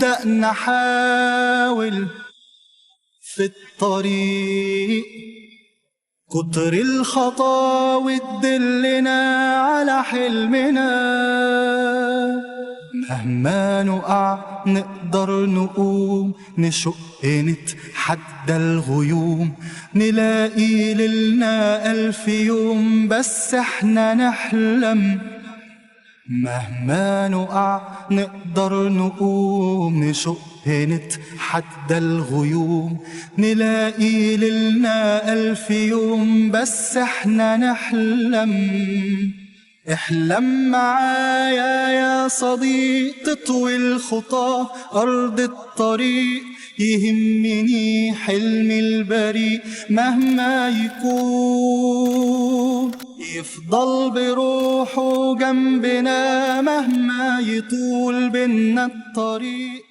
نبدأ نحاول في الطريق. كتر الخطاوي تدلنا على حلمنا، مهما نقع نقدر نقوم، نشق نتحدى الغيوم، نلاقي ليلنا ألف يوم بس احنا نحلم. مهما نقع نقدر نقوم، نشق نتحدى الغيوم، نلاقي ليلنا ألف يوم بس احنا نحلم. احلم معايا يا صديق، تطوي الخطى أرض الطريق، يهمني حلمي البريء مهما يكون، يفضل بروحه جنبنا مهما يطول بينا الطريق.